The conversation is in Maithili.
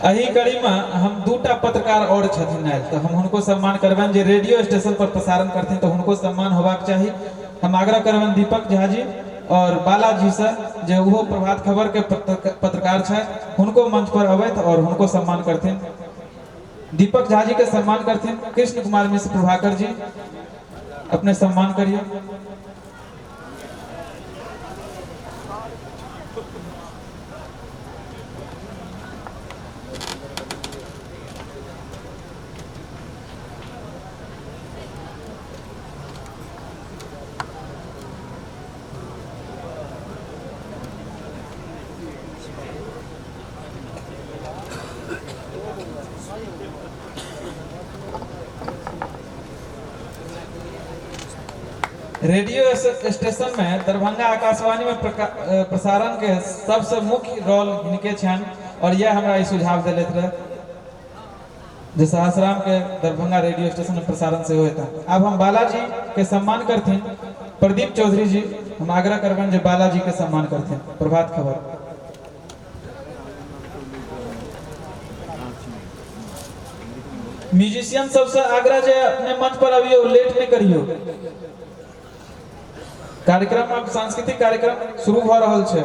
एहि कड़ी में हम दूटा पत्रकार और छथिन आयल, तो हम हुनको सम्मान करबनि जे रेडियो स्टेशन पर प्रसारण करथिन, तो हुनको सम्मान होबाक चाही। हम आग्रह करबनि दीपक झा जी और बालाजी से जे ओहो प्रभात खबर के पत्रकार छथि, हुनको मंच पर अबैत और हुनको सम्मान करथिन। दीपक झा जी के सम्मान करथिन कृष्ण कुमार मिश्र प्रभाकर जी, अपने सम्मान करिए। रेडियो स्टेशन में दरभंगा आकाशवाणी में प्रसारण के सबसे मुख्य रोल हिनके छनि और यह हमरा ई सुझाव दिलैत रहे जे सहसराम के दरभंगा रेडियो स्टेशन में प्रसारण सेहो हेतनि। आब हम बालाजी के सम्मान करथिन प्रदीप चौधरी जी, हम आग्रह करबनि जे बालाजी के सम्मान करथिन। प्रभात खबर। म्यूजिशियन सबसे आग्रह जे अपने मंच पर अबियो, लेट नहीं करियो। कार्यक्रम अब सांस्कृतिक कार्यक्रम शुरू भ रहल छै।